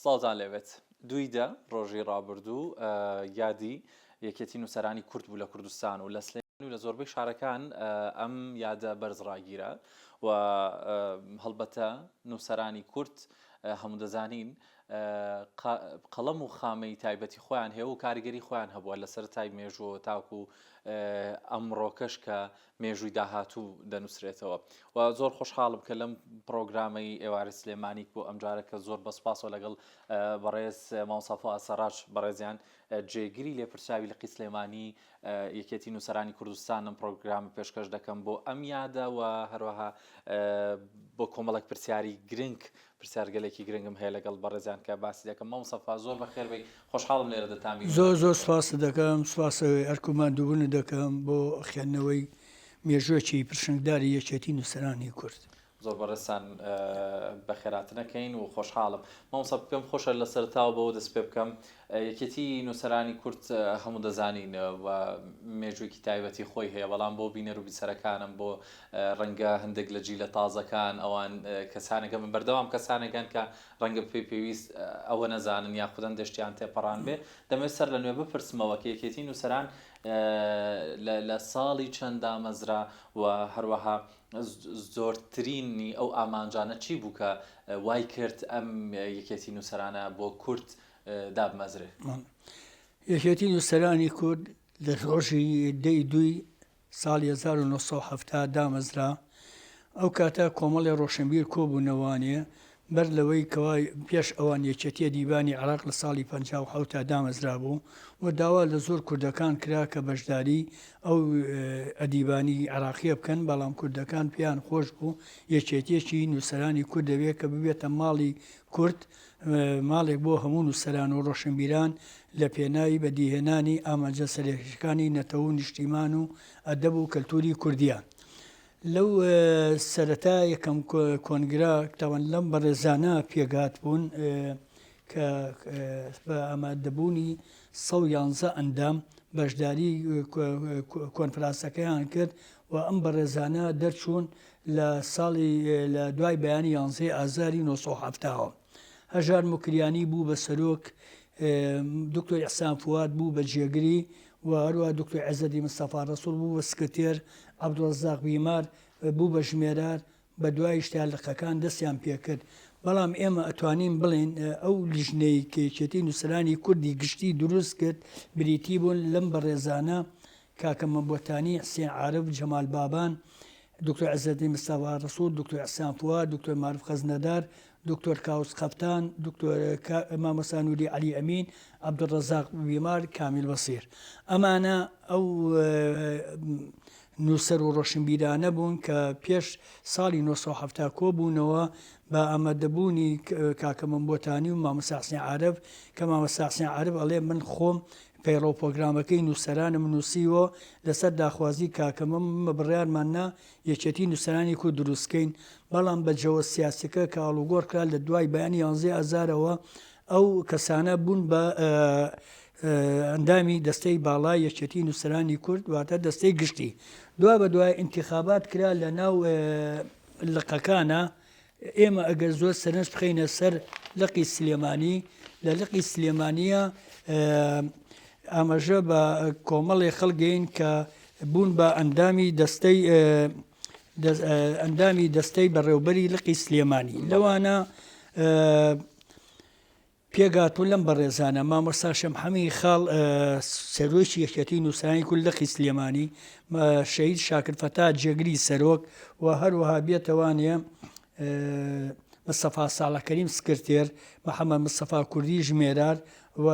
سڵاوتان لێبێت. دووی دە ڕۆژی ڕابردوو یادی یەکێتی نووسەرانی کورد بوو لە کوردستان و لە سلێمانی و لە زۆربەی شارەکان ئەم یادە بەرز ڕاگیرا و هەڵبەتە نووسەرانی کورد هەموو دەزانین قەڵەم و خامەی تایبەتی خۆیان هەیە و کاریگەری خۆیان هەبووە لە سەرەتای مێژووەوە تاکو ئەمڕۆکەش کە مێژووی داهاتوو دەنووسرێتەوە و زۆر خۆشحاڵم کە لەم پڕۆگرامەی ئێوارەی سلێمانی بۆ ئەمجارە کە زۆر بە سوپاسەوە لەگەڵ بەڕێز مامۆستا فوئاد سەڕاج بەڕێزیان جێگری لێپرسراوی لقی سلێمانی یەکێتی نووسەرانی کوردستان ئەم پڕۆگرامە پێشکەش دەکەم بۆ ئەم یادە و هەروەها بۆ کۆمەڵێک پرسیاری گرنگ پرسیارگەلێکی گرنگم هەیە لەگەڵ بەڕێزیان کە باسی دەکەم. مامۆستا فوئاد زۆر بەخێر بێی، خۆشحاڵم لێرە دەتانبینم. زۆر زۆر سوپاست دەکەم، سوپاس ئەرک و ماندووبوونت دەکەم بۆ خوێندنەوەی مێژووێکی پرشنگداری یەکێتی نووسەرانی کورد. زۆر بەڕێزتان بەخێراتنەکەین و خۆشحاڵم. مامۆستا پێم خۆشە لە سەرەتاوە بەوە دەست پێ بکەم، یەکێتی نووسەرانی کورد هەموو دەزانین و مێژوویەکی تایبەتی خۆی هەیە، بەڵام بۆ بینەر و بیسەرەکانم بۆ ڕەنگە هەندێک لە جیلە تازەکان ئەوان کەسانێکە من بەردەوام کەسانێکان کە ڕەنگە پێی پێویست ئەوە نەزانن یاخود هەندێک شتیان تێپەڕان بێ دەمەوێت سەر لە نوێ بپرسمەوە کە یەکێتی نووسەران لە ساڵی چەند دامەزرا و هەروەها زۆرترینی ئەو ئامانجانە چی بوو کە وای کرد ئەم یەکێتی نووسەرانە بۆ کورد دابمەزرێ؟ یەکێتی نووسەرانی کورد لە ڕۆژی دەی دووی ساڵی 1970 دامەزرا. ئەو کاتە کۆمەڵێ ڕۆشنبیر کۆبوونەوانێ بەر لەوەی کەوا پێش ئەوان یەکێتیە دیبانی عێراق لە ساڵی 57 تا دامەزرابوو و داوا لە زۆر کوردەکان کرا کە بەشداری ئەو ئەدیبانی عێراقیە بکەن بەڵام کوردەکان پێیان خۆش بوو یەکێتیەکی نووسەرانی کورد دەبێت کە ببێتە ماڵی کورد ماڵێک بۆ هەموو نووسەران و ڕۆشنبیران لە پێناوی بەدیهێنانی ئامانجە سەرەکیەکانی نەتەوە و نیشتیمان و ئەدەب و کەلتوری کوردیە. لەو سەرەتا یەکەم کۆنگرە تاوان لەم بەڕێزانە پێکهاتبوون کە بە ئامادەبوونی 111 ئەندام بەشداری کۆنفرانسەکەیان کرد و ئەم بەڕێزانە دەرچوون لە ساڵی لە دوای بەیانی یانزەی ئازاری 1970ەوە هەژار موکریانی بوو بە سەرۆک، دکتۆر ئیحسان فواد بوو بە جێگری و هەروەها دکتۆر عێزەدین مستەفا ڕەسوڵ بوو بە سکرتێر، عەبدولڕەزاق بیمار بوو بە ژمێرار، بە دوایشدا لقەکان دەستیان پێکرد. بەڵام ئێمە ئەتوانین بڵێین ئەو لیژنەی کە یەکێتی نووسەرانی کوردی گشتی دروست کرد بریتی بوون لەم بەڕێزانە، کاکە مەم بۆتانی، حسێن عارف، جەمال بابان، دکتۆر عێزەدین مستەفا ڕەسوڵ، دکتۆر ئیحسان فواد، دکتۆر مارف خەزنەدار، دکتۆر کاوس قەفتان، دکتۆر مامۆستا نوری عەلی ئەمین، عەبدولڕەزاق بیمار، کامیل بەسیر. ئەمانە ئەو نووسەر و ڕۆشنبیرانە بوون کە پێش ساڵی 1970 کۆبوونەوە بە ئامادەبوونی کاکە مەم بۆتانی و مامۆستا حسێن عارف کە مامۆستا حسێن عارف ئەڵێ من خۆم پەیڕەو پۆگرامەکەی نووسەرانم نووسیوە لەسەر داخوازی کاکە مەم بڕیارمان نا یەکێتی نووسەرانی کورد دروست کەین، بەڵام بە جەوە سیاسیەکە کە ئاڵوگۆڕ کرا لە دوای بەیانی یانزەی ئازارەوە ئەو کەسانە بوون بە ئەندامی دەستەی باڵای یەکێتی نووسەرانی کورد واتە دەستەی گشتی. دوا بە دوای ئینتیخابات کرا لە ناو لقەکانە ئێمە ئەگەر زۆر سەرنج بخەینە سەر لقی سلێمانی، لە لقی سلێمانییە ئاماژە بە کۆمەڵێ خەڵک دەین کە بوون بە ئەندامی دەستەی ئەندامی دەستەی بەڕێوبەری لقی سلێمانی لەوانە پێکهاتوون لەم بەڕێزانە، مامۆستا شەمحەمی خاڵ سەرۆکی یەکێتی نووسەرانی کورد لقی سلێمانی، شەهید شاکر فەتا جێگری سەرۆک و هەروەها بێتەوانێ مستەفا ساڵح کەریم سکرتێر، محەمەد مستەفا کوردی ژمێرار و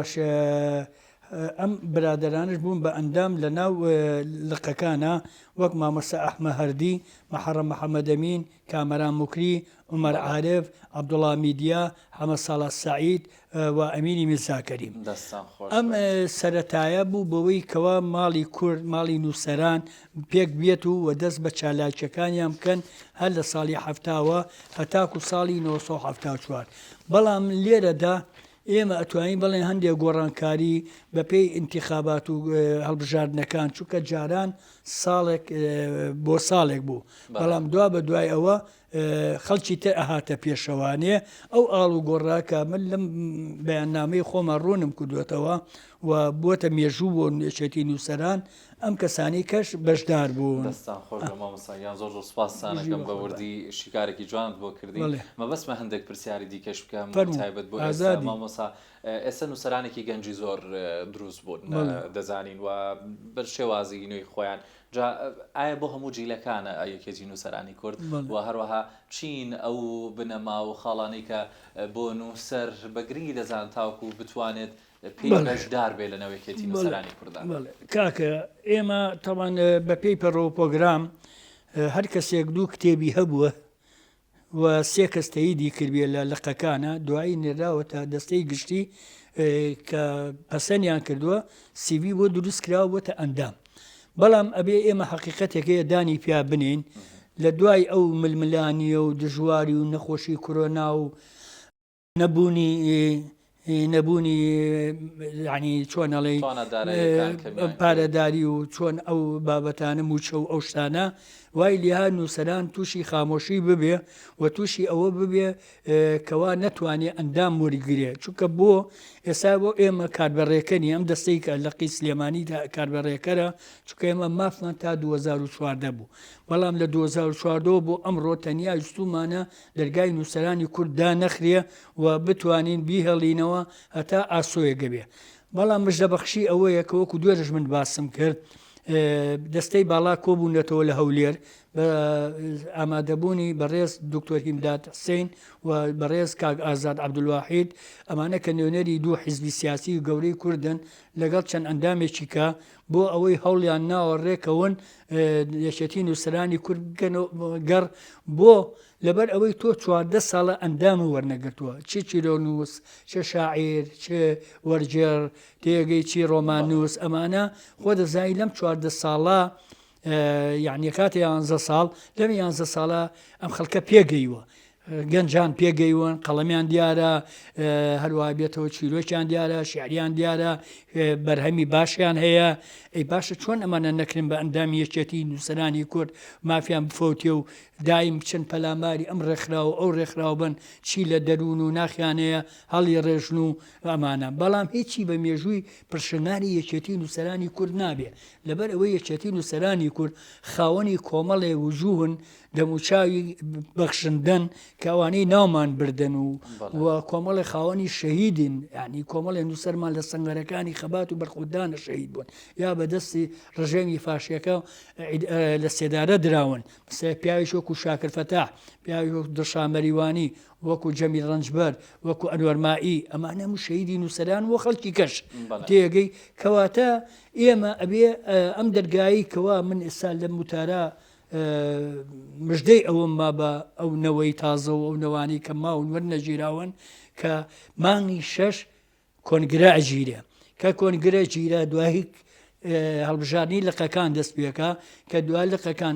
ئەم برادەرانەش بوون بە ئەندام لە ناو لقەکانا وەک مامۆستا ئەحمە هەردی، مەحەڕەم محەمەدەمین، کامەران موکری، عومەر عارف، عەبدوڵا میدیا، حەمە ساڵح سەعید و ئەمینی میرزا کەریم. دەستتان خۆش ئەم بێت. سەرەتایە بوو بەوەی کەوا ماڵی کورد، ماڵی نووسەران پێک بێت و و دەست بە چالاکییەکانیان بکەن هەر لە ساڵی حەفتاوە هەتاکوو ساڵی 1974. بەڵام لێرەدا ئێمە ئەتوانین بڵێین هەندێک گۆڕانکاری بەپێی ئینتیخابات و هەڵبژاردنەکان چونکە جاران ساڵێک بۆ ساڵێک بوو بەڵام دوا بە دوای ئەوە. خەڵکی تر ئەهاتە پێشەوانێ ئەو ئاڵوگۆڕە کە من لەم بەیاننامەی خۆما ڕوونم کردوێتەوە و بووەتە مێژوو بۆ یەکێتی نووسەران ئەم کەسانی کەش بەشدار بوون. دەستتان خۆش بێ مامۆستا گیان زۆر زۆر سوپاستان بژی ئەکەم بە بە قوربان. وردی شیکارێکی جوانت بۆ کردین بەڵێ. مەبەستمە هەندێک پرسیاری دیکەش بکەم فەرموو تایبەت بۆ ئێستا ئازادی. مامۆستا ئێستا نووسەرانێکی گەنجی زۆر دروست بوون بەڵێ. دەزانین و بە شێوازی نوێی خۆیان جا ئایا بۆ هەموو جیلەکانە یەکێتی نووسەرانی کورد بەڵێ. و هەروەها چین ئەو بنەما و خاڵانەی کە بۆ نووسەر بە گرنگی دەزان تاوەکو بتوانێت پێی بەڵێ. بەشدار بێ لەناو یەکێتی بەڵێ نووسەرانی کوردا؟ بەڵێ کاکە ئێمە تەبعەن بە پێی پەڕۆپۆگرام هەر کەسێک دوو کتێبی هەبووە و سێ کەس تەییدی کردبێ لە لقەکانە دوایی نێراوەتە دەستەی گشتی کە پەسەنیان کردووە سیڤی بۆ دروست کراوە بۆتە ئەندام بەڵام ئەبێ ئێمە حەقیقەتێک هەیە دانی پیا بنین لە دوای ئەو ململانیە و دژواری و نەخۆشی کۆرۆنا و نەبوونی نەبوونی یعنی چۆن ئەڵێی توانا داراییەکان کەمیان کرد. پارەداری و چۆن ئەو بابەتانە مووچە و ئەو شتانە وای لێهات نووسەران تووشی خامۆشی ببێ و تووشی ئەوە ببێ کەوا نەتوانێ ئەندام وەرگرێ چونکە بۆ ئێستا بۆ ئێمە کاربەڕێکەنی ئەم دەستەی کە لقی سلێمانی کاربەڕێکەرە چونکە ئێمە مافمان تا 2014 بوو بەڵام لە 2014 بۆ ئەمڕۆ تەنیا ویستومانە دەرگای نووسەرانی کورد دانەخرێ و بتوانین بیهێڵینەوە هەتا ئاسۆیەک گەبێ. بەڵام مژدەبەخشی ئەوەیە کە وەکو دوێرش من باسم کرد دەستەی باڵا کۆبوونەتەوە لە هەولێر بە ئامادەبوونی بەڕێز دکتۆر هیمداد حسین و بەڕێز کاک ئازاد عەبدولواحید ئەمانە کە نوێنەری دوو حیزبی سیاسی گەورەی کوردن لەگەڵ چەند ئەندامێکی کە بۆ ئەوەی هەوڵیان ناوە ڕێکەون یەکێتی نووسەرانی کورد بکەنەوە گەڕ بۆ لەبەر ئەوەی تۆ 14 ساڵە ئەندامە وەرنەگرتووە چ چیرۆنووس چ شاعیر چ وەرگێڕ تێگەی چی ڕۆماننووس ئەمانە خۆ دەزانی لەم 14 ساڵە یعنی کاتێ یانزە ساڵ لەم یانزە ساڵە ئەم خەڵکە پێگەیوە گەنجان پێگەیوەن، قەڵەمیان دیارە، هەروەها بێتەوە چیرۆکیان دیارە، شیعریان دیارە، بەرهەمی باشیان هەیە. ئەی باشە چۆن ئەمانە نەکرێن بە ئەندامی یەکێتی نووسەرانی کورد، مافیان بفەوتێ و دایم بچن پەلاماری ئەم ڕێکخراو و ئەو ڕێکخراو بن، چی لە دەروون و ناخیان هەیە هەڵیڕێژن و ئەمانە. بەڵام هیچی بە مێژووی پرشنگانی یەکێتی نووسەرانی کورد نابێ. لەبەر ئەوەی یەکێتی نووسەرانی کورد خاوەنی کۆمەڵێ وجوهن دەموچاوی بەخشندەن کە ئەوانەی ناومان بردن و و کۆمەڵی خاوەنی شەهیدین ینی کۆمەڵی نووسەرمان لە سنگەرەکانی خەبات و بەرخودانە شەهید بوون یا بە دەستی ڕژێمی فاشیەکە لە سێدارە دراون سێ پیاویش وەکو شاکر فەتاح پیاوی وەکو دڵشاد مەریوانی وەکو جەمیل ڕەنجبەر وەکو ئەنوەر مائی ئەمانە هەموو شەهیدی نووسەران و خەڵکی کەش تێگەی کەواتە ئێمە ئەبێ ئەم دەرگایی کەوا من ئێستا لەم وتارە مژدەی ئەوەم ما بە ئەو نەوەی تازە و ئەو نەوانەی کە ماون وەرنەگیراون کە مانگی شەش کۆنگرە ئەگیرێ کە کۆنگرە گیرا دوایی هەڵبژاردنی لقەکان دەست پێکا کە دوای لقەکان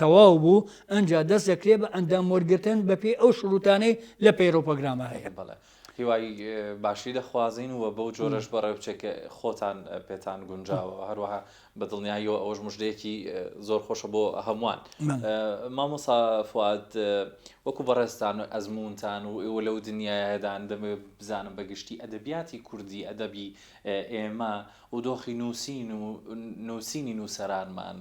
تەواو بوو ئەنجا دەست دەکرێت بە ئەندام وەرگتن بەپێی ئەو شروتانەی لە پەیڕەوپەگرامە هەیە. بەڵێ هیوای باشی دەخوازین و بەو جۆرەش بەڕێوە بچێت کە خۆتان پێتان گونجاوە هەروەها بە دڵنیاییەوە ئەوەش مژدەیەکی زۆر خۆشە بۆ هەمووان. مامۆستا فوئاد وەکو بەڕێزتان و ئەزموونتان و ئێوە لەو دنیایەدان دەمەوێت بزانم بە گشتی ئەدەبیاتی کوردی ئەدەبی ئێمە و دۆخی نووسین و نووسینی نووسەرانمان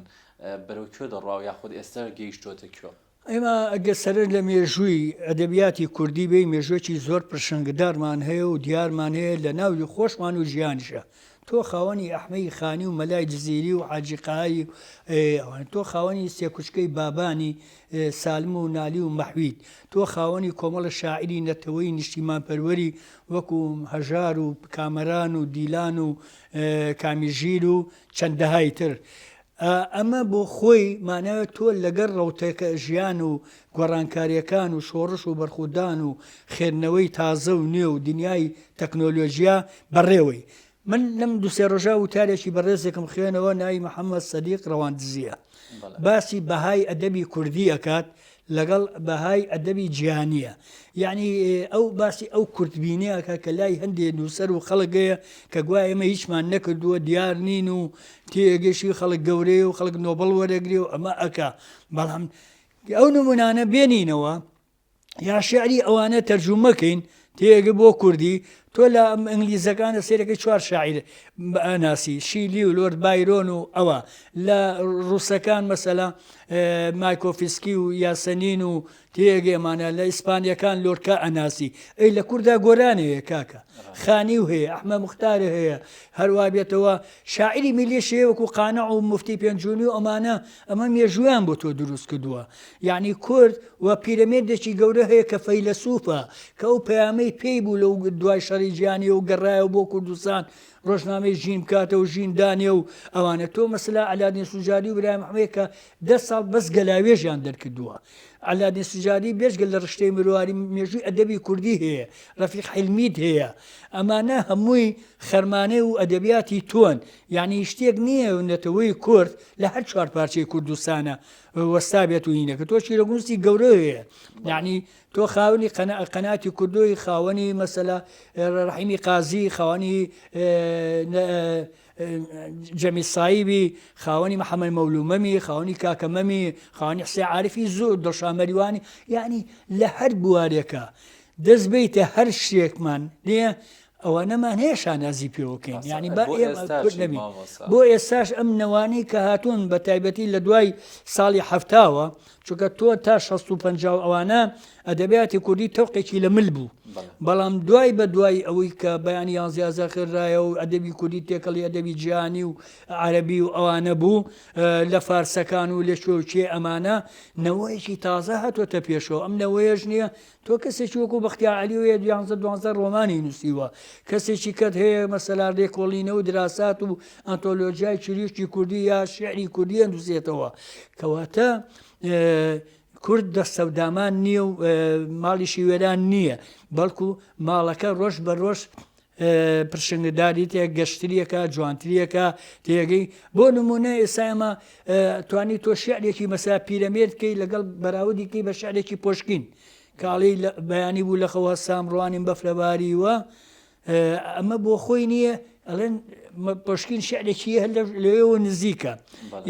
بەرەو کوێ دەڕوا و یاخود ئێستا گەیشتۆتە کوێ؟ ئێمە ئەگەر سەرنج لە مێژووی ئەدەبیاتی کوردی بەین مێژووێکی زۆر پرشنگدارمان هەیە و دیارمان هەیە لە ناوی خۆشمان و ژیانیشە. تۆ خاوەنی ئەحمەی خانی و مەلای جزیری و حاجی قاری و ئەوانە. تۆ خاوەنی سێکوچکەی بابانی، سالم و نالی و مەحویت. تۆ خاوەنی کۆمەڵە شاعیری نەتەوەیی نیشتیمانپەروەری وەکوو هەژار و کامەران و دیلان و کامیژیر و چەندەهای تر. ئەمە بۆ خۆی ماناوێت تۆ لەگەڵ ڕەوتەکە ژیان و گۆڕانکاریەکان و شۆڕش و بەرخودان و خێندنەوەی تازە و نوێ و دنیای تەکنۆلۆژیا بەڕێوەی. من لەم دوسێ ڕۆژە وتارێکی بەڕێزێکم خوێنەوە ناوی محەمەد سەدیق ڕەواندزیە باسی بەهای ئەدەبی کوردی ئەکات لەگەڵ بەهای ئەدەبی جیهانییە. یەعنی ئەو باسی ئەو کورتبینیە ئەکا کە لای هەندێ نووسەر و خەڵک هەیە کە گوایە ئێمە هیچمان نەکردووە، دیار نین و تێگەشی خەڵک گەورەیە و خەڵک نۆبڵ وەرەگرێ و ئەمە ئەکا. بەڵام. ئەو نمونانە بێنینەوە یا شعری ئەوانە تەرجومەکەین تێگە بۆ کوردی تۆ لە ئینگلیزەکانە سێرەکەی چوار شاعیر ئەناسی شیلی و لۆرد بایرۆن و ئەوە لە ڕووسەکان مەسەلا مایکۆفسکی و یاسەنین و تێگەمانە لە ئیسپانیەکان لۆرکا ئەناسی ئەی لە کوردا گۆران هەیە کاکە خانی و هەیە ئەحمە مختار هەیە هەروە بێتەوە شاعری میلیش هەیە وەکو قانع و مفتی پێنجونی و ئەمانە ئەمە مێژوویان بۆ تۆ دروست کردووە یعنی کورد و پیرەمێردێکی گەورە هەیە کە فەیلەسوفە کە ئەو پەیامەی پێی بوو لەو دوای شەڕی جیهانی و گەڕایەوە بۆ کوردستان ڕۆژنامەی ژین بکاتەوە ژین دانێ و ئەوانە تۆ مەسلا عەلادین سوجادی و برایم حمەیە کە دە ساڵ بەس گەلاوێژیان دەرکردووە عەلادین سوجادی بێجگە لە ڕشتەی مرواری مێژووی ئەدەبی کوردی هەیە ڕەفیق حیلمیت هەیە ئەمانە هەمووی خەرمانەی و ئەدەبیاتی تۆن یعنی شتێک نییە نەتەوەی کورد لە هەر چوار پارچەی کوردستانە وەستا بێت و هینەکە تۆ چیرۆکنووسی گەورە هەیە یعنی تۆ خاوەنی قەناتی کوردۆی خاوەنی مەسەلە ڕەحیمی قازی خاوەنی جەمیل سایبی خاوەنی محەممەد مەولومەمی خاوەنی کاکەمەمی خاوەنی حسێن عارفی زۆر دڵشاد مەریوانی یعنی لە هەر بوارێکە دەست بیتە هەر شتێکمان نییە ئەوانەمان هەیە شانازی پێوە بکەین یعنی با ئێمە کورد نەبین بۆ ئێستاش ئەم نەوانەی کە هاتوون بە تایبەتی لە دوای ساڵی حەفتاوە چونکە تۆ تا شەست و پەنجا و ئەوانە ئەدەبیاتی کوردی تەوقێکی لە مل بوو بەڵام دوای بە دوای ئەوەی کە بەیانی یانزە ئازار خوێنرایە و ئەدەبی کوردی تێکەڵی ئەدەبی جیهانی و عەرەبی و ئەوانە بوو لە فارسەکان و لە کوێ و کێ ئەمانە نەوەیەکی تازە هاتۆتە پێشەوە ئەم نەوەیەش نییە تۆ کەسێکی وەکو بەختیار عەلی هەیە دوانزە دوانزە ڕۆمانی نووسیوە، کەسێکی کەت هەیە مەسەلا لێکۆڵینەوە و دراسات و ئەنتۆلۆژیای چریشکی کوردی یا شیعری کوردی ئەنووسێتەوە. کەواتە کورد دەستەودامان نییە و ماڵیشی وێران نییە، بەڵکو ماڵەکە ڕۆژ بە ڕۆژ پرشنگداری تێ گەشتریەکە جوانتریەکە تێگەی بۆ نمونە ئێستا ئێمە توانی تۆ شعرێکی مەسا پیرەمێرد کەی لەگەڵ بەراوردی کەی بە شعرێکی پۆشکین کاڵی بەیانی بوو لە خەوە هەستام ڕوانیم بەفرەباریوە ئەمە بۆ خۆی نییە ئەڵێن پۆشکین شعرێکی هەر لەوێەوە نزیکە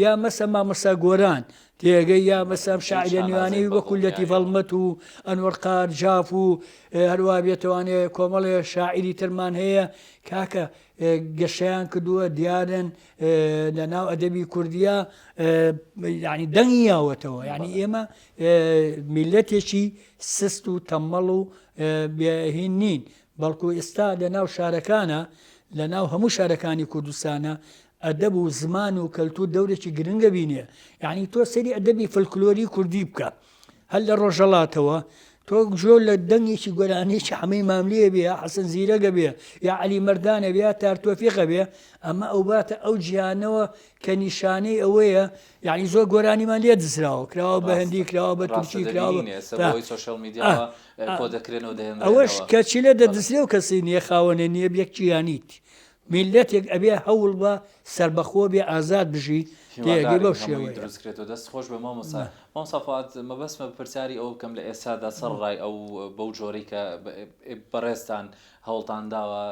یا مەسە مامۆستا گۆران تێگەی یا مەسە ئەم شاعیرە نوێیانەی وەکو لەتیف هەڵمەت و ئەنوەر قار جاف و هەروا بێتوانێ کۆمەڵێ شاعیری ترمان هەیە کاکە گەشەیان کردووە دیارن لە ناو ئەدەبی کوردیا ینی دەنگی یاوەتەوە ینی ئێمە میلەتێکی سست و تەمەڵ و بێهین نین بەڵکو ئێستا لە ناو شارەکانە لە ناو هەموو شارەکانی کوردستانە ئەدەب و زمان و کەلتور دەورێکی گرنگە بینێ یعنی تۆ سەیری ئەدەبی فلکلۆری کوردی بکە هەر لە ڕۆژەڵاتەوە تۆ گوێ لە دەنگێکی گۆرانیەکی حەمەی ماملێ بێ یا حەسەن زیرەگە بێ یا عەلی مەردانە بێ یا تار تۆفیقە بێ ئەمە ئەوباتە ئەو جیهانەوە کە نیشانەی ئەوەیە یعنی زۆر گۆرانیمان لێ دزراوە کراوە بە هەندی کراوە بە تورکی کراوە سۆشیال میدیاوە کۆ دەکرێنەوە دەهێنرێنەوە ئەوەش کە چی لێ دەدزرێ و کەسی نییە خاوەنێ نییە یەکیانیت میللەتێک ئەبێ هەوڵ بە سەربەخۆ بێ ئازاد بژی تێگەی بەو شێوەیە. دروست کرێتەوە دەست خۆش بێ مامۆستا مامۆستا فوئاد مەبەستمە پرسیاری ئەوە بکەم لە ئێستادا سەرەڕای ئەو بەو جۆرەی کە بەڕێزتان هەوڵتان داوە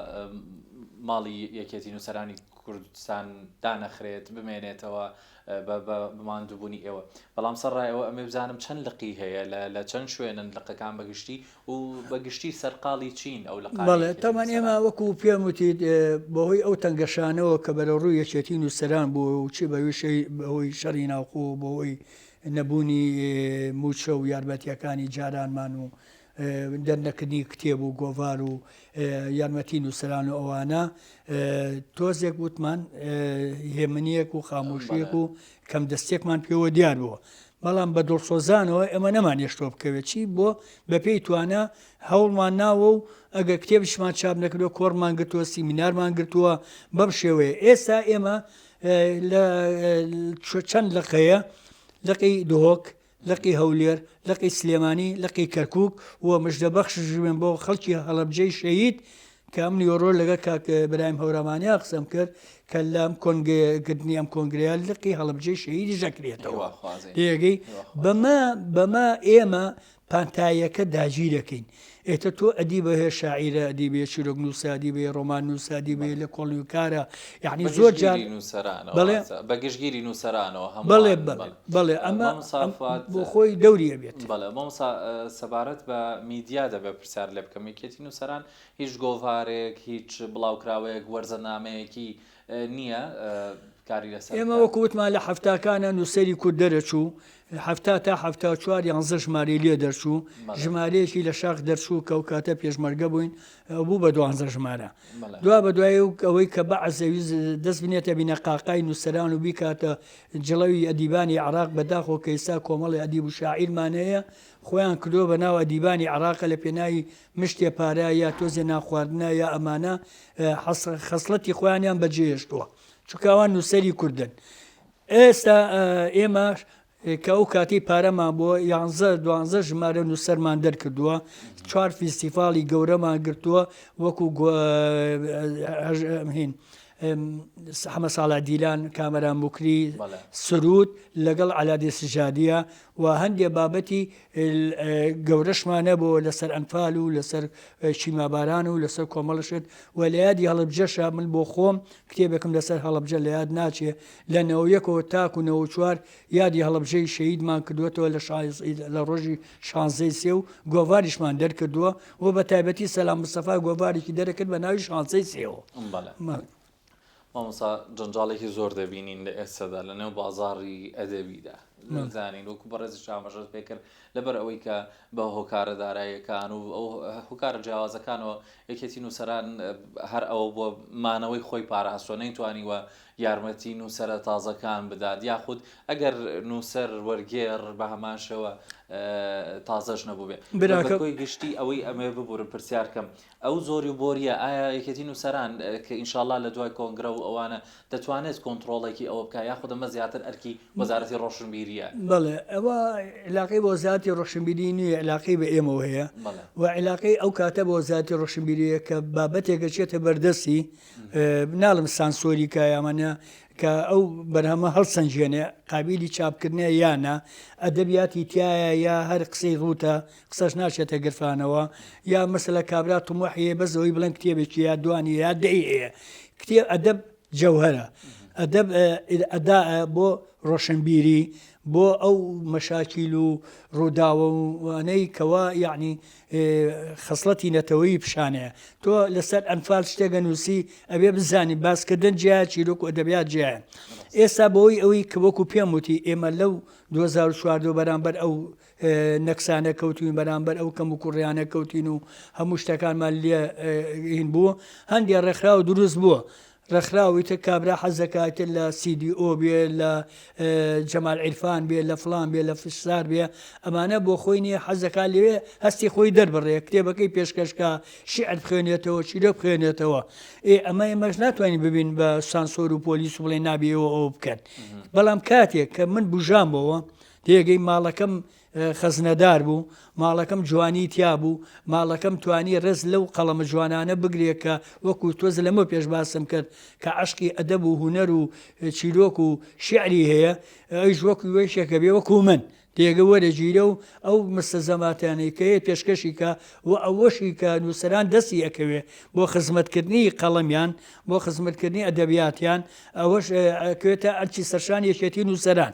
ماڵی یەکێتی نووسەرانی کوردستان دانەخرێت بمێنێتەوە بە ماندووبوونی ئێوە بەڵام سەرڕای ئەوە ئەمێ بزانم چەند لقی هەیە لە چەند شوێنن لقەکان بەگشتی و بە گشتی سەرقاڵی چین ئەو لقانەی بەڵێ یەکێتی تەبعەن ئێمە نووسەران؟ وەکو پێم وتیت بەهۆی ئەو تەنگەشانەوە کە بەرەوڕووی یەکێتی نووسەران بووە و چ بەهۆی شەڕی ناوخۆ و بەهۆی نەبوونی مووچە و یارمەتییەکانی جارانمان و دەرنەکردنی کتێب و گۆڤار و یارمەتی نووسەران و ئەوانە تۆزێک وتمان هێمنییەک و خامۆشییەک و کەمدەستییەکمان پێوە دیار بووە. بەڵام بە دڵسۆزانەوە ئێمە نەمانهێشتووە بکەوێت، چی بۆ بەپێی توانا هەوڵمان ناوە و ئەگەر کتێبیشمان چاپ نەکردووە کۆڕمان گرتووە، سیمینارمان گرتووە، بەم شێوەیە. ئێستا ئێمە لە چەند لق هەیە، لقی دهۆک، لقی هەولێر، لقی سلێمانی، لقی کەرکووک و مژدەبەخشش بێن بۆ خەڵکی هەڵەبجەی شەهید کە ئەم نیوەڕۆ لەگەڵ کاک برایم هەورامانیا قسەم کرد. کە لەم کۆنگرەیە کردنی ئەم کۆنگرەیە لقی هەڵەبجەی شەهیدیش دەکرێتەوە تێگەی بەمە بەمە ئێمە پانتاییەکە داگیرەکەین ئێتە تۆ ئەدیبە هەیە شاعیرە ئەدیبێ چیرۆک نووسە ئەدیبێ ڕۆمان نووسە ئەدیبێ لە کۆڵیوکارە یعنی زۆر جار بەڵێ بە گشتگیری نووسەرانەوە هەموو بەڵێ بەڵێ بەڵێ ئەمە بۆ خۆی دەوری ئەبێت بەڵێ مامۆستا سەبارەت بە میدیا دەبێ پرسیار لێ بکەم یەکێتی نووسەران هیچ گۆڤارێک، هیچ بڵاوکراوەیەک، وەرزەنامەیەکی نییە کاری لەسەر ئێمە وەکو وتمان لە حەفتاکانا نووسەری کورد دەرەچوو، 70 تا 74 یانزە ژمارەی لێ دەرچوو، ژمارەیەکی لە شاخ دەرچوو کە ئەو کاتە پێشمەرگە بووین بوو بە دوانزە ژمارە. دوا بە دوای ئەوەی کە بەعس ئەویست دەست بنێتە بینەقاقای نووسەران و بیکاتە جڵەوی ئەدیبانی عێراق، بەداخەوە کە ئێستا کۆمەڵی ئەدیب و شاعیرمان هەیە خۆیان کردووە بە ناو ئەدیبانی عێراقە لە پێناوی مشتێ پارە یا تۆزێ نان خواردنە یا ئەمانە خەسڵەتی خۆیانیان بەجێهێشتووە چونکە ئەوان نووسەری کوردن ئێستا ئێمە کە ئەو کاتی پارەمان بۆ یانزە دوانزە ژمارە نووسەرمان دەرکردووە چوار فیستیڤاڵی گەورەمان گرتووە وەکو هین حەمە ساڵح دیلان، کامەران موکری، سرود لەگەڵ عەلادین سجادیە و هەندێ بابەتی گەورەشمان هەبوو لەسەر ئەنفال و لەسەر کیمیاباران و لەسەر کۆمەڵە شت و لە یادی هەڵەبجەشە من بۆ خۆم کتێبێکم لەسەر هەڵەبجە لە یاد ناچێ لە نەوەیەکەوە تاکو 94 یادی هەڵەبجەی شەهیدمان کردووەتەوە لە لە ڕۆژی شانزەی سێ و گۆڤاریشمان دەرکردووە و بە تایبەتی سەلام مستەفا گۆڤارێکی دەرەکرد بە ناوی شانزەی سێوە. بەڵێ مامۆستا جەنجاڵێکی زۆر دەبینین لە ئێستادا لە نێو بازاڕی ئەدەبیدا زانین وەکو بەڕێزیش ئاماژەت پێکرد لەبەر ئەوەی کە بە هۆکارە داراییەکان و ئەو هۆکارە جیاوازەکانەوە یەکێتی نووسەران هەر ئەوە بۆ مانەوەی خۆی پاراستوە نەیتوانیوە یارمەتی نووسەرە تازەکان بدات یاخود ئەگەر نووسەر وەرگێڕ بە هەمان شێوە تازەش نەبووبێ براکە کۆی گشتی ئەوەی ئەمێ ببورم پرسیار کەم ئەو زۆری و بۆریە ئایا یەکێتی نووسەران کە ئینشاڵا لە دوای کۆنگرە و ئەوانە دەتوانێت کۆنتڕۆڵێکی ئەوە بکا یاخود ئەمە زیاتر ئەرکی وەزارەتی ڕۆشنبیریە؟ بەڵێ ئەوە عیلاقەی بە وەزارەتی ڕۆشنبیری نییە عیلاقەی بە ئێمەوە هەیە و عیلاقەی ئەو کاتە بە وەزارەتی ڕۆشنبیریە کە بابەتێک ئەچێتە بەردەستی ناڵم سانسۆری کا یامانە کە ئەو بەرهەمە هەڵسەنگێنێ قابیلی چاپکردنە یا نا ئەدەبیاتی تایە یا هەر قسەی ڕووتە قسەش ناچێتە گرفانەوە یا مەسەلە کابرا تموحی هەیە بەس ئەوەی بڵێن کتێبێکی یا دوانی یا دەی هەیە کتێب ئەدەب جەوهەرە ئەدەب ئەداء بۆ ڕۆشنبیری بۆ ئەو مەشاکیل و ڕووداوانەی کەوا یعنی خەسڵەتی نەتەوەیی پیشانەیە تۆ لەسەر ئەنفال شتێک ئەنووسی ئەبێ بزانی باسکردن جیایە چیرۆک و ئەدەبیات جیایە ئێستا بەوەی ئەوەی کە وەکو پێم وتی ئێمە لەو 2014 بەرامبەر ئەو نەکسانە کەوتوین بەرامبەر ئەو کەم و کوڕیانە کەوتین و هەموو شتەکانمان لێ هین بوو هەندێ ڕێکخراو دروست بووە ڕێکخراو ئیتر کابرا حەز دەکا ئیتر لە سی دی ئۆ بێ لە جەمال عیرفان بێ لە فڵان بێ لە فشار بێ ئەمانە بۆ خۆی نییە حەز دەکا لەوێ هەستی خۆی دەربڕێ کتێبەکەی پێشکەش کا شیعر بخوێنێتەوە چیرۆک بخوێنێتەوە ئێ ئەمە ئێمەش ناتوانین ببین بە سانسۆر و پۆلیس و بڵێ نابێ ئێوە ئەوە بکەن بەڵام کاتێک کە من بوژامەوە تێگەی ماڵەکەم خەزنەدار بوو، ماڵەکەم جوانیی تیا بوو، ماڵەکەم توانی ڕێز لەو قەڵەمە جوانانە بگرێ کە وەکوو تۆز لەمەو پێش باسم کرد کە عەشقی ئەدەب و هونەر و چیرۆک و شیعری هەیە، ئەویش وەکوو یەکێکە بێ وەکوو من تێگە وەرەگیرێ و ئەو مستەلزەماتانەی کە هەیە پێشکەشی کا و ئەوەشی کە نووسەران دەستی ئەکەوێ بۆ خزمەتکردنی قەڵەمیان، بۆ خزمەتکردنی ئەدەبیاتیان، ئەوەش ئەکەوێتە ئەرکی سەرشانی یەکێتی نووسەران.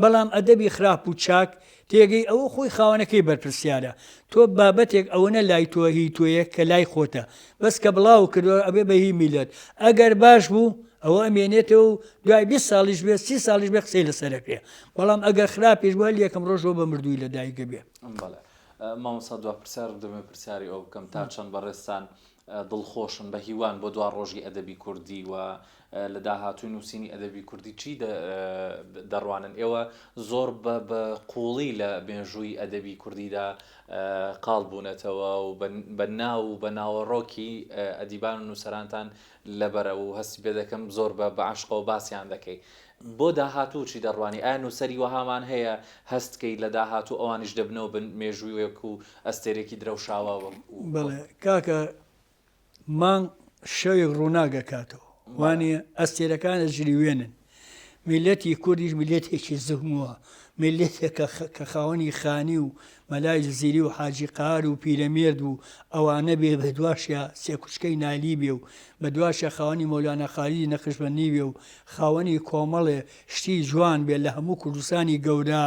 بەڵام ئەدەبی خراپ و چاک تێگەی ئەوە خۆی خاوەنەکەی بەرپرسیارە تۆ بابەتێک ئەوەنە لای تۆ هی تۆیە کە لای خۆتە بەس کە بڵاو کردوە ئەبێ بە هی میلەت ئەگەر باش بوو ئەوە ئەمێنێتەوە و دوای 20 ساڵیش بێ 30 ساڵیش بێ قسەی لەسەر ئەکرێ بەڵام ئەگەر خراپیش بوو هەر یەکەم ڕۆژەوە بە مردووی لە دایک ئەبێ. بەڵێ مامۆستا دوا پرسیارم دەمەوێت پرسیاری ئەوە بکەم تا چەند بەڕێزتان دڵخۆشن بە هیوان بۆ دوا ڕۆژی ئەدەبی کوردی و لە داهاتووی نووسینی ئەدەبی کوردی چی دەڕوانن؟ ئێوە زۆر بە قووڵی لە مێژووی ئەدەبی کوردیدا قاڵ بوونەتەوە و بە ناو و بە ناوەڕۆکی ئەدیبان و نووسەرانتان لەبەرە و هەستی پێ دەکەم زۆر بە عەشقەوە باسیان دەکەی. بۆ داهاتوو چی دەڕوانی؟ ئایا نووسەری وەهامان هەیە هەست کەی لە داهاتوو ئەوانیش دەبنەوە بە مێژوویەک و ئەستێرێکی درەوشاوە وەک بەڵێ کاکە مانگ شەوێک ڕووناک ئەکاتەوە. وانیە ئەستێرەکان ئەجریوێنن میللەتی کوردیش میللەتێکی زهمووە میللەتێکە کە خاوەنی خانی و مەلای جزیری و حاجی قار و پیرەمێرد و ئەوانە بێ بە دواشیا سێکوچکەی نالی بێ و بە دواشیا خاوەنی مەولانا خالیدی نەقشبەندی بێ و خاوەنی کۆمەڵێ شتی جوان بێ لە هەموو کوردستانی گەورە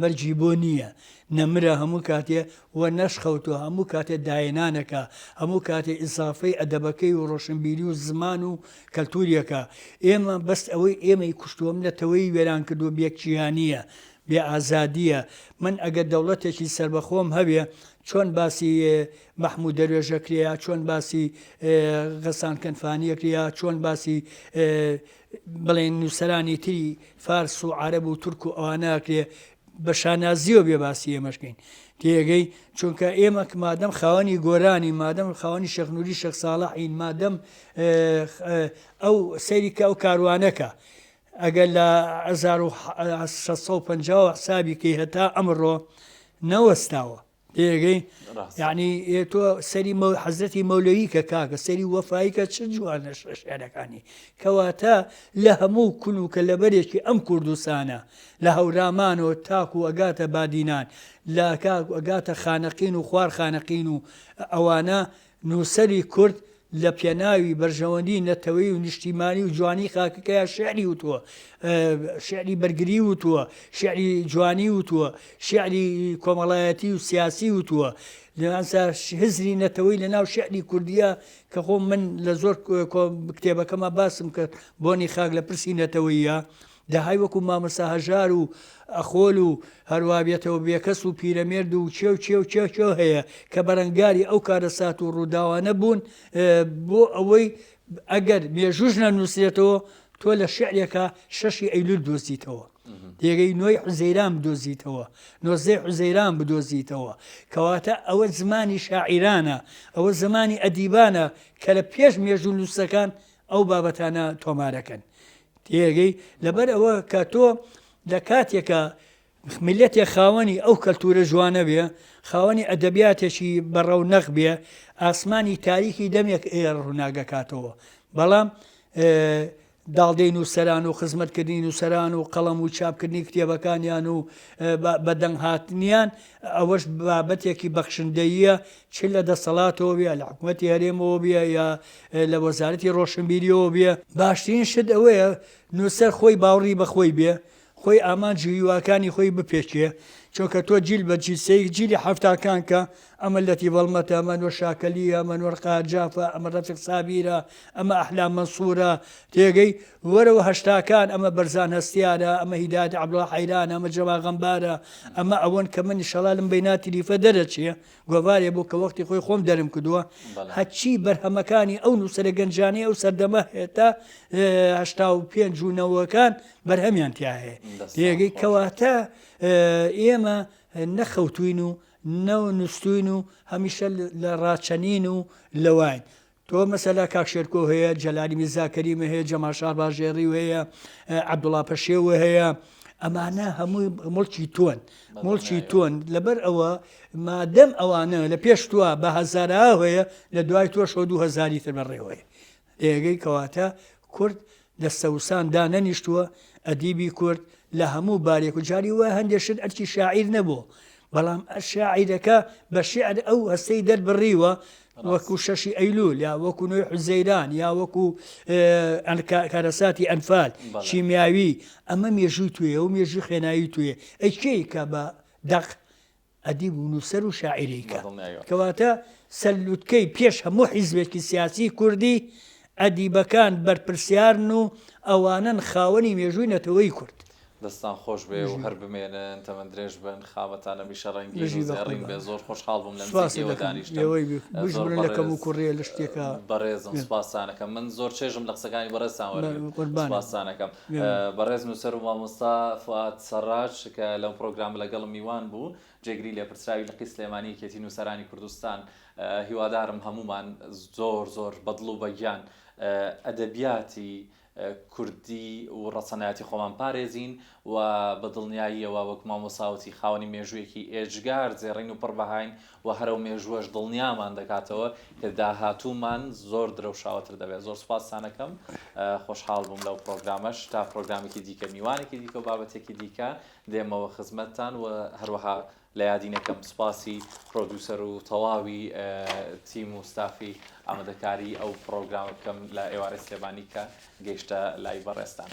مەرگی بۆ نییە نەمرە هەموو کاتێ و نەشخەوتوە هەموو کاتێ داهێنانەکە هەموو کاتێ ئیزافەی ئەدەبەکەی و ڕۆشنبیری و زمان و کەلتوریەکە ئێمە بەس ئەوەی ئێمەی کوشتوە نەتەوەی وێران کردوە بێ کیانیە بێ ئازادیە من ئەگەر دەوڵەتێکی سەربەخۆم هەبێ چۆن باسی مەحمود دەروێش ئەکرێ یا چۆن باسی غەسان کەنفانی ئەکرێ یا چۆن باسی بڵێن نووسەرانی تری فارس و عەرەب و تورک و ئەوانە ئەکرێ بە شانازیەوە بێ باسی ئێمەش کەین تێگەی چونکە ئێمە مادەم خاوەنی گۆرانی مادەم خاوەنی شێخ نوری شێخ ساڵحین مادەم ئەو سەیری کە ئەو کاروانەکە ئەگەر لە 1650 حسابی کەی هەتا ئەمڕۆ نەوەستاوە تێگەی یعنی تۆ سەری حەزرەتی مەولەوی کە کاکە سەری وەفایی کە چ جوانە شعرەکانی کەواتە لە هەموو کون و کە لەبەرێکی ئەم کوردستانە لە هەورامانەوە تاکو ئەگاتە بادینان لە کاک ئەگاتە خانەقین و خوار خانەقین و ئەوانە نووسەری کورد لە پێناوی بەرژەوەندی نەتەوەیی و نیشتیمانی و جوانی خاکەکەیا شیعری وتووە، شیعری بەرگری وتووە، شیعری جوانی وتووە، شیعری کۆمەڵایەتی و سیاسی وتووە. هزری نەتەوەی لە ناو شیعری کوردیە کە خۆ من لە زۆر کتێبەکەما باسم کرد بۆنی خاک لە پرسی نەتەوەیە دەهای وەکو مامۆستا هەژار و ئەخۆل و هەروا بێتەوە بێکەس و پیرەمێرد و کێ و کێ و کێ کێ هەیە کە بەرەنگاری ئەو کارەسات و ڕووداوانە بوون بۆ ئەوەی ئەگەر مێژووش نەنووسرێتەوە تۆ لە شعرێکا شەشی ئەیلول دۆزیتەوە تێگەی نۆی حوزەیران بدۆزیتەوە نۆزدەی حوزەیران بدۆزیتەوە کەواتە ئەوە زمانی شاعیرانە ئەوە زمانی ئەدیبانە کە لە پێش مێژوو نووسەکان ئەو بابەتانە تۆمارەکەن تێگەی لەبەر ئەوە کە تۆ لە کاتێکە میلەتێک خاوەنی ئەو کەلتورە جوانە بێ خاوەنی ئەدەبیاتێکی بەڕەونەق بێ ئاسمانی تاریکی دەمێک ڕووناگەکاتەوە بەڵام داڵدەی نووسەران و خزمەتکردنی نووسەران و قەڵەم و چاپکردنی کتێبەکانیان و بەدەنگ هاتنیان ئەوەش بابەتێکی بەخشندەییە چ لە دەسەڵاتەوە بێ لە حکوومەتی هەرێمەوە بێ یا لە وەزارەتی ڕۆشنبیریەوە بێ باشترین شت ئەوەیە نووسەر خۆی باوڕی بە خۆی بێ خۆی ئامانج و هیواکانی خۆی بپێکێ چونکە تۆ جیل بە جیل سەیر جیلی حەفتاکان کە ئەمە لەتیف هەڵمەتە ئەمە نوەر شاکەلییە ئەمە نوەر قاهر جافە ئەمە ڕەفیق سابیرە ئەمە ئەحلام مەنسوورە تێگەی وەرەوە هەشتاکان ئەمە بەرزان هەستیارە ئەمە هیدایەت عەبدوڵا حەیرانە ئەمە جەما غەمبارە ئەمە ئەوەن کە من ئیشەڵا لەم بەینا تلیفە دەرەچێ گۆڤارێ بوو کە وەختی خۆی خۆم دەرم کردووە هەرچی بەرهەمەکانی ئەو نووسەرە گەنجانەی ئەو سەردەمە هێتا 85 و نەوەکان بەرهەمیان تیا هەیە تێگەی کەواتە ئێمە نەخەوتوین و نە نووسوین و هەمیشە لە ڕاچەنین و لەواین تۆ مەسەلا کاک شێرکۆ هەیە، جەلالی میرزا کەریمە هەیە، جەمال شارباژێڕی هەیە، عەبدوڵا پەشێو هەیە، ئەمانە هەمووی موڵکی تۆن، موڵکی تۆن، لەبەر ئەوە مادەم ئەوانە لە پێش تۆ بە هەزارا هەیە، لە دوای تۆشەوە 2000 تر بەڕێوەیە. تێگەی کەواتە کورد لە سەوسان دانەنیشتووە، ئەدیبی کورد لە هەموو بارێک و جاری وایە هەندێ شت ئەرکی شاعیر نەبووە، بەڵام شاعیرەکە بە شیعر ئەو هەستەی دەربڕیوە وەکو شەشی ئەیلول یا وەکو نۆی حوزەیران یا وەکو کارەساتی ئەنفال کیمیاوی ئەمە مێژووی توێ و مێژووی خوێناوی توێ ئەی کێی کە بە دەق ئەدیب و نووسەر و شاعیری کە کەواتە سەر لوتکەی پێش هەموو حیزبێکی سیاسی کوردی ئەدیبەکان بەرپرسیارن و ئەوانەن خاوەنی مێژووی نەتەوەی کورد. دەستتان خۆش بێ و هەر بمێنن تەمەن درێژ بن خامەتان هەمیشە ڕەنگین و زێڕین بێ زۆر خۆشحاڵ بووم لە نزیک ئێوە دانیشتم زۆر بەڕێز بەڕێزم سوپاستان ئەکەم من زۆر چێژم لە قسەکانی بەڕێزتان وەرگرت سوپاستان ئەکەم بەڕێز نووسەر و مامۆستا فوئاد سەڕاج کە لەم پڕۆگرامە لەگەڵم میوان بوو جێگری لێپرسراوی لقی سلێمانی یەکێتی نووسەرانی کوردستان هیوادارم هەموومان زۆر زۆر بەدڵ و بەگیان ئەدەبیاتی. کوردی و ڕەسەنایەتی خۆمان پارێزین و بە دڵنیاییەوە وەک مامۆستا وتی خاوەنی مێژوویەکی ئێجگار زێڕین و پڕ بەهاین و هەر ئەو مێژووەش دڵنیامان دەکاتەوە کە داهاتوومان زۆر درەوشاوەتر دەبێت. زۆر سوپاستان ئەکەم خۆشحاڵ بووم لەو پڕۆگرامەش تا پڕۆگرامێکی دیکە میوانێکی دیکە و بابەتێکی دیکە دێمەوە خزمەتتان و هەروەها لە یادی نەکەم سوپاسی پرۆدوسەر و تەواوی تیم و ستافی ئامادەکاری ئەو پڕۆگرامە بکەم لە ئێوارەی سلێمانی کە گەیشتە لای بەڕێزتان.